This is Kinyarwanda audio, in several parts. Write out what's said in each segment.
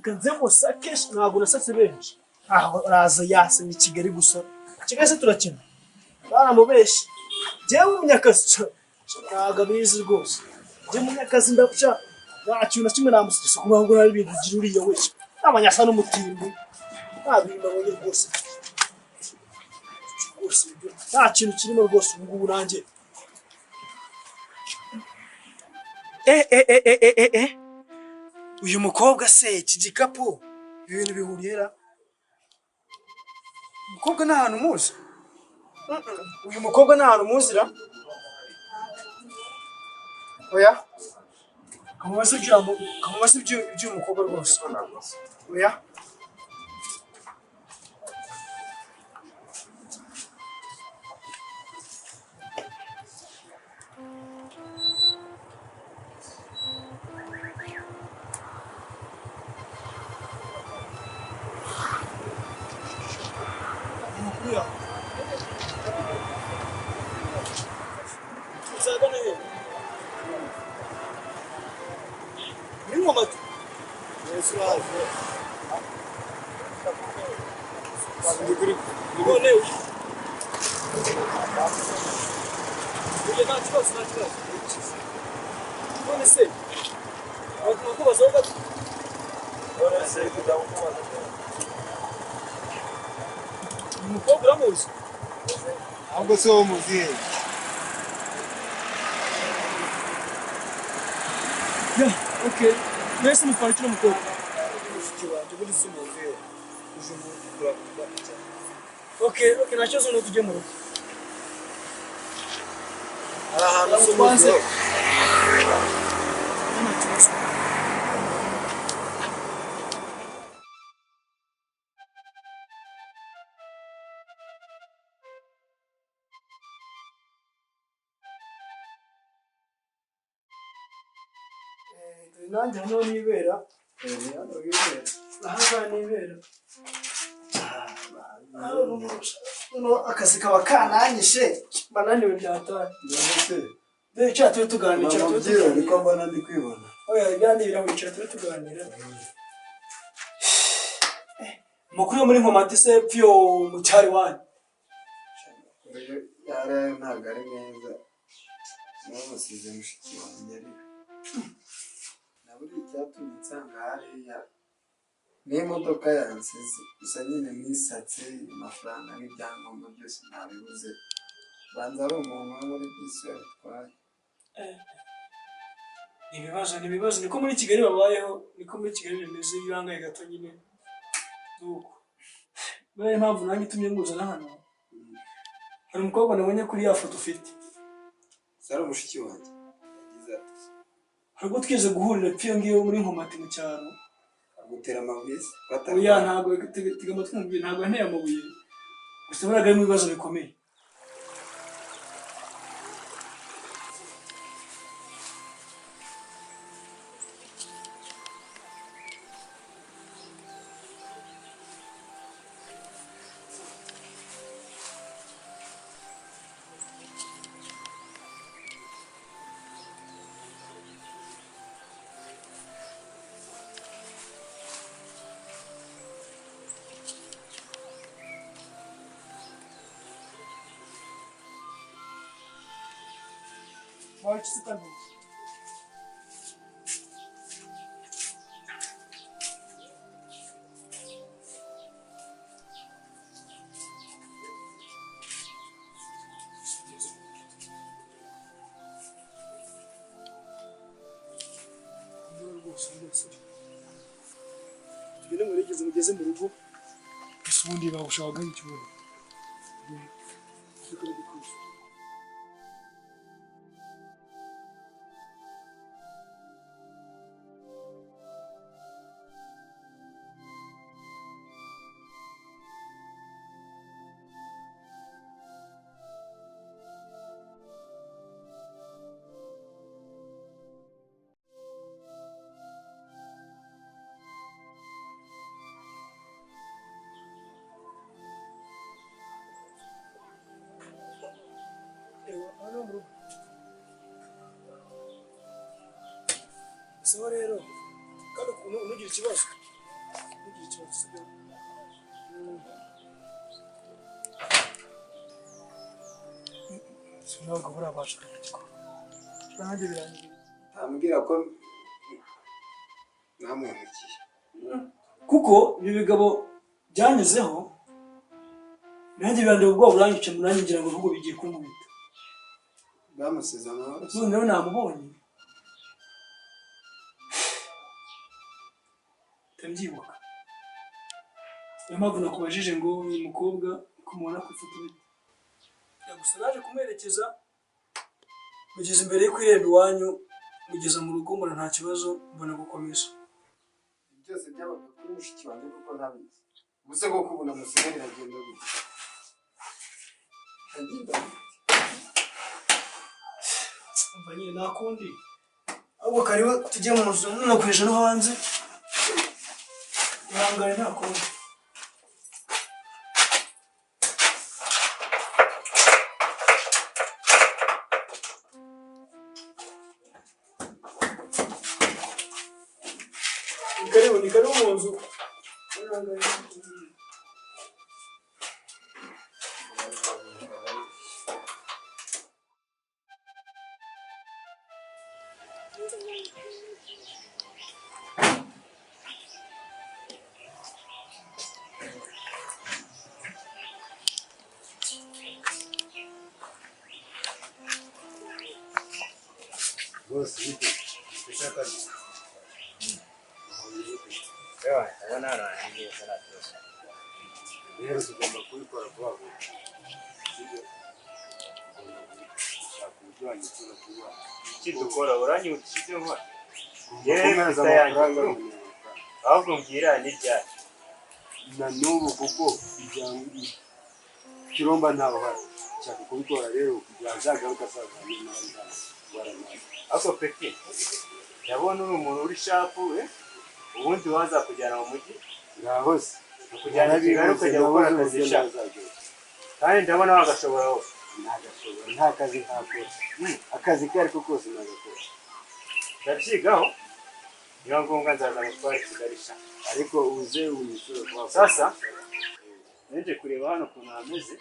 Kanze musake ntabwo nasatse benshi. Aho raza yasenye Kigali gusa. Kigali se turakina. Baramubeshye. Jewe umunyakazi ntabwo abizi rwose. Jewe umunyakazi ndabuca nta kintu na kimwe namusubiza kuba ngo nari ibintu ugira uriya wese. Abanyasa n'umutindi. Nta bintu nabonye rwose. Rwose nta kintu kirimo rwose ubu ngubu nanjye. Uyu mukobwa se iki gikapu ibintu bihuriye ra? Umukobwa nta hantu muzi. Uyu mukobwa nta hantu muzi ra? Oya. Kamubaze iby'uyu mukobwa rwose. Oya. Umukobwa uramuzi? Ahubwo se wowe umuzi he? Yeah, okay. Mwese mufana kino mukobwa. Mushiki wanjye ubundi si umuzi he? Uje umuzi. Okay, okay, nta kibazo nuko tujye mu rugo. Hari ahantu se umuzi he? Nta kibazo. Nanjye hano nibera. Aha ngaha nibera. Akazi kaba kananyishe bananiwe byataye. Dore icyo turi tuganira, icyo turi tuganira. Niko mbona ndi kwibona. Oya, ganira wicara turi tuganira. Mukuru yo muri Nkomati se pyo mu cyari wanyu. Yara ntabwo ari meza. Namusize mushiki wanjye ari. Naburi icyatumye nsanga hariya n'imodoka yansize gusa nyine nisatse amafaranga n'ibyangombwa byose ntabibuze. Banza ari umuntu wo muri bisi yabitwaye. Ibibazo ni ibibazo, niko muri Kigali babayeho, niko muri Kigali bimeze, iyo urangaye gato nyine nuko. Buriya impamvu nanjye itumye nkuzana hano, hari umukobwa nabonye kuri ya foto ufite. Sari umushiki wanjye yagize ati Hari ubwo twigeze guhurira pfiyo ngiyo muri Nkomati mu cyaro. Agutera amabuye se? Oya, ntabwo tega amatwi mubwire, ntabwo yanteye amabuye. Gusa buriya ari mu bibazo bikomeye. Tugende mwerekeze mugeze mu rugo, gusa ubundi bagushakaga ikibuno. Sawa rero, kandi ukuntu unugira ikibazo. Ntugire ikibazo sibyo? Ntabwo burabasha kugikora. Nanjye birangiye. Ambwira ko namuhemukiye. Kuko ibi bigabo byanyuzeho nanjye birandeba ubwoba buranyica, nanjye ngira ngo ahubwo bigiye kunkubita. Bamusize amahoro. Noneho namubonye ndabyibuka, niyo mpamvu nakubajije ngo uyu mukobwa kumubona ku ifoto bite. Gusa naje kumuherekeza mugeze imbere yo ku irembo iwanyu, mugeza mu rugo mbona nta kibazo, mbona gukomeza. Byose byabaga kuri mushiki wanjye kuko ntabizi. Ubuse koko ubu namusiga biragenda gute? Biragenda gute? Umva nyine nta kundi, ahubwo karibu tujye mu nzu nanakoresha no hanze, ihangane nta kundi. Ni karibu, ni karibu mu nzu. Ihangane nta kundi. Rwose bite ushaka? Ndabona hano hantu neza nta kibazo. Rero tugomba kubikora vuba vuba, sibyo? Tugomba gushaka uburyo wanyishyura vuba. Iki dukora uranyibutsa ibyo nkora? Ugomba Yewe, kumpereza mfite ayanjye. amafaranga, nkeneye amafaranga. Ahubwo mbwira n'iryari. Na n'ubu kuko Kiromba ntawe uhari, nshaka kubikora rero kugira ngo azagaruke asazanye nawe nzabara nawe. Ariko peti, ndabona uri umuntu uri sharp, ubundi wazakujyana mu mujyi, Ngaho se. akujyana i Kigali ukajya gukora akazi sha. Kandi ndabona wagashobora hose. Ntagashobora, nta kazi ntakora, akazi ko ariko kose nagakora. Ndabyigaho, niba ngombwa nzaza gutwara i Kigali sha. Ariko uze unyishyure vuba vuba. Sasa nje kureba hano ukuntu hameze,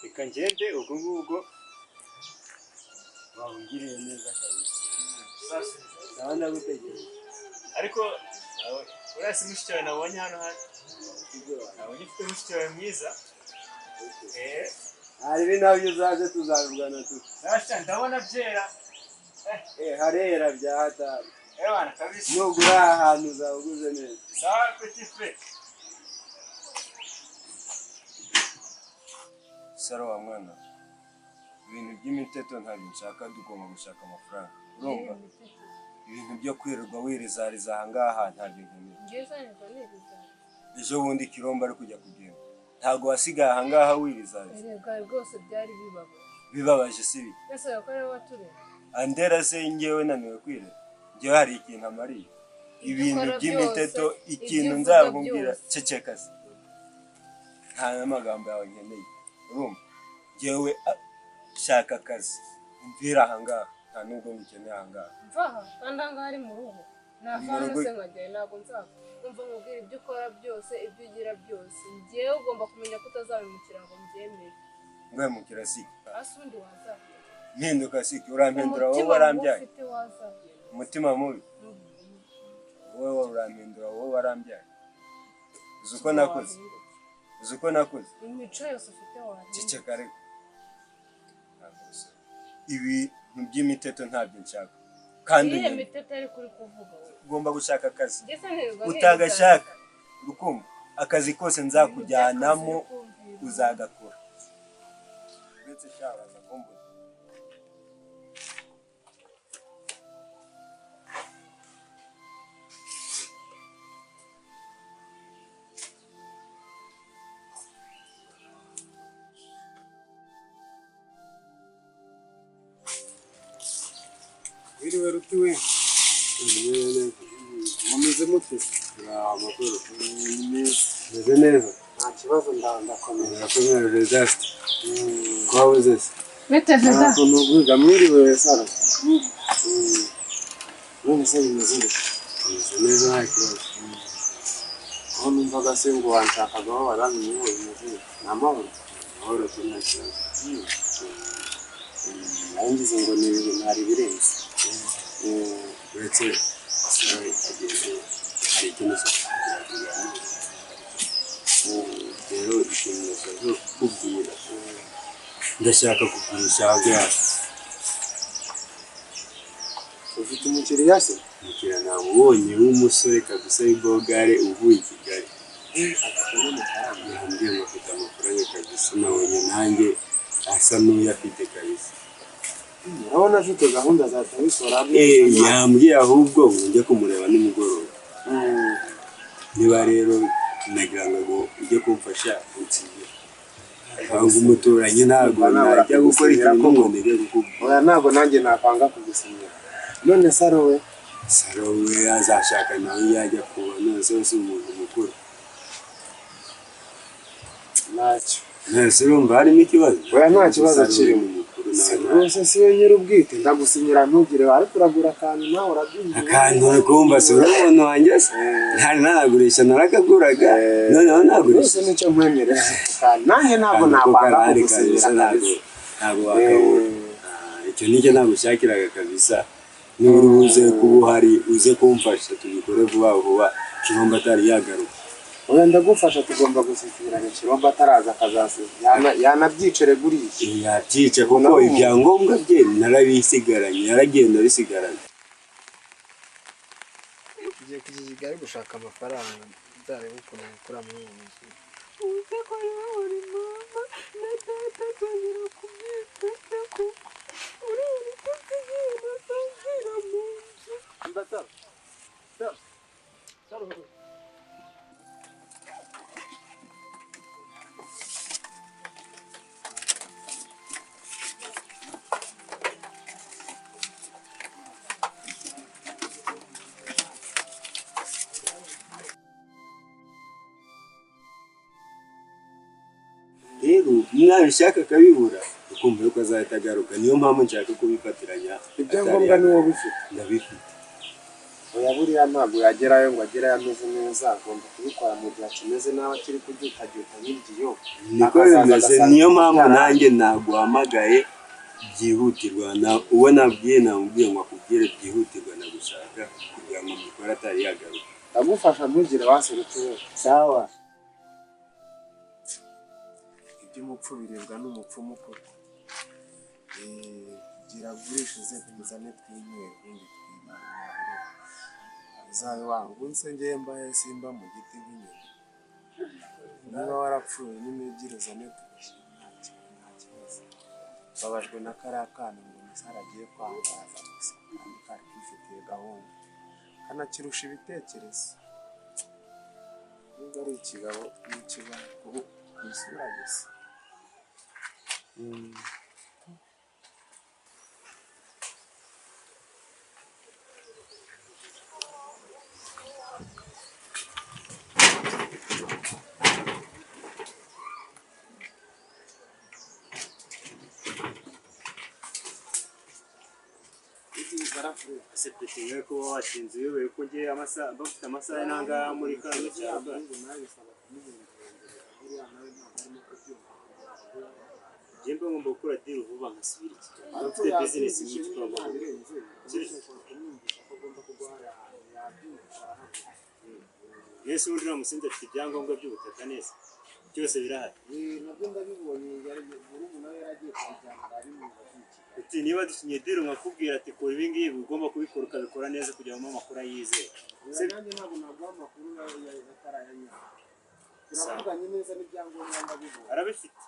reka ngende ubwo ngubwo. Waba ungiriye neza kabisa. Sasa Ndaba ndagutegereje. Ariko uriya si mushiki wawe nabonye hano hari? Nabonye ufite mushiki wawe mwiza. Hari ibi nabyo uzaze tuzabivugana tuti. Sasa ndabona byera. Harera bya hatari. Ewana kabisa. Nugura aha hantu uzaba uguze neza. Sawa petit frere. Saro wa mwana, ibintu by'imiteto ntabyo nshaka, tugomba gushaka amafaranga, urumva? Ibintu byo kwirirwa wirizariza aha ngaha ntabyo nkeneye. Ejo bundi Kiromba ari kujya kugenda, ntabwo wasigaye aha ngaha wirizariza. Erega rwose byari bibabaje. Bibabaje si bike. Ese yakora waturera? Andera se ngewe naniwe kwirera? Ngewe hari ikintu amariye? Ibintu ukora by'imiteto, byose, ikintu ibyo uvuga nzakubwira, byose. Ceceka se, nta n'amagambo yawe nkeneye, urumva? Ngewe shaka akazi umvira aha ngaha, nta nubwo ngukeneye aha ngaha. Mva aha, kandi aha ngaha ari mu rugo. Nava Mu hano rugo- se nkajyayo, ntabwo nzava. Umva nkubwire, ibyo ukora byose, ibyo ugira byose, njyewe ugomba kumenya ko utazabimukira ngo mbyemere. Ngwemukira siki? Hasi undi wazahindura. Mpinduka siki? Urampindura wowe Umutima mubi warambyaye. ufite wazahindura. Umutima mubi wowe urampindura wowe warambyaye. Uzi uko nakoze? Uzi uko nakoze? Imico yose ufite wahindura. Ceceka ariko. Ntabwo bisa. Ibintu by'imiteto ntabyo nshaka kandi Iyihe unyumve. miteto ariko uri kuvuga wowe? Ugomba gushaka akazi. Njye se ntirirwa Utagashaka, nirizariza. urukumva, akazi kose nzakujyanamo Ibintu by'akazi uri kumvira. uzagakora, uretse shabaza kumbona. Wiriwe Ruti we. Mumeze mute? Amakuru? Ni meza. Meze neza. Nta kibazo, ndakomeye. Urakomeye Vedaste? Ko wabuze se? Bite Veda? Ntabwo nugwiga. Mwiriwe Sara. None se bimeze bite? Meze neza nta kibazo. Aho numvaga se ngo wanshakagaho waramenye ngo bimeze bite? Ni amahoro? Amahoro pe nta kibazo. Naringize ngo ni ibintu ntari birenze. Uretse sawe ageze hari icyo nashaka kugira ngo rero ikintu nashaka kukubwira, ndashaka kugurisha gasi. Ufite umukiriya se? Umukiriya namubonye w'umusore kabisa w'ibogare uvuye i Kigali. Afite n'amafaranga. Yambwiye ngo afite amafaranga kabisa, nabonye nanjye asa n'uyafite kabisa. Urabona afite gahunda za tabisora. Yambwiye ahubwo ngo njye kumureba nimugoroba. Niba rero nagira ngo ujye kumfasha unsinyire. Ntabwo umuturanyi ntabwo najya gukora ikintu ngo ndeke kukubwira. Oya ntabwo nanjye nakwanga kugusinyira. None Sarowe? Sarowe azashaka nawe yajya kuba, none se si umuntu mukuru. Ntacyo. None urumva harimo ikibazo? Oya nta kibazo kirimo. Rwose si we nyir'ubwite ndagusinyira ntugire, ariko uragura akantu nawe urabyumva. Akantu urakumva se uri umuntu wanjye se? Ntari nanagurisha narakaguraga, noneho nagurisha. Rwose nicyo nkwemerera. Nanjye ntabwo nakwanga kugusinyira kabisa. Ntabwo wakabura. Icyo nicyo nagushakiraga kabisa. Niba uze kuba uhari uze kumfasha tubikore vuba vuba, Kirombo atari yagaruka. Oya ndagufasha, tugomba gusezerana Kirombo ataraza akazasezerana, yanabyicare guriya. Yabyica kuko ibyangombwa bye narabisigaranye, yaragenda abisigaranye. Ngiye kujya i Kigali gushaka amafaranga, nzarebe ukuntu gukura muri ubu buzima. Uze ko uri mama na data nzongera kumwifata kuko uriya bitotsi ngiye nasangira mu nzu. Rero mwabishaka akabibura ukumva yuko azahita agaruka, niyo mpamvu nshaka kubifatiranya. Ibyangombwa ni wowe ubifite? Ndabifite. Oya buriya ntabwo yagerayo ngo agerayo ameze neza, agomba kubikora mu gihe akimeze nabi akiri kubyutabyuta nk'iryiyo. Niko bimeze, niyo mpamvu nanjye naguhamagaye byihutirwa, uwo nabwiye namubwiye ngo akubwire byihutirwa nagushaka kugira ngo mbikore atari yagaruka. Ndagufasha ntugire waserutse we. Sawa. Iby'umupfu birebwa n'umupfumu koko. Gira agurishize tuzane twinywere ubundi twimare. Uzabe wanga ubu ngewe mbaye simba mu giti nk'inyoni. Niba warapfuye nyine uzane tugashyira nta kibazo. Babajwe na kariya kana ngo umusare agiye kwangaza gusa kandi kari kifitiye gahunda. Kanakirusha ibitekerezo. Nubwo ari ikigabo ni ikibara ku isura gusa. Ese kuba washinze uyobewe ko ngiye amasaha bafite amasaha n'angaha muri kano cyangwa njye mba ngomba gukora deal vuba nkasubira i Kigali. Mfite business nyinshi tugomba gukora. Mwese ubundi uriya musinzi afite ibyangombwa by'ubutaka neza byose birahari. Nabyo ndabibonye, murumuna we yaragiye kubijyana arabimubaza. Ati niba dukinye deal nkakubwira ati kora ibi ngibi ugomba kubikora ukabikora neza kugira ngo amakuru ayizere. Nanjye ntabwo naguha amakuru atarayanyara. Turavuganye neza n'ibyangombwa ndabibonye. Arabifite.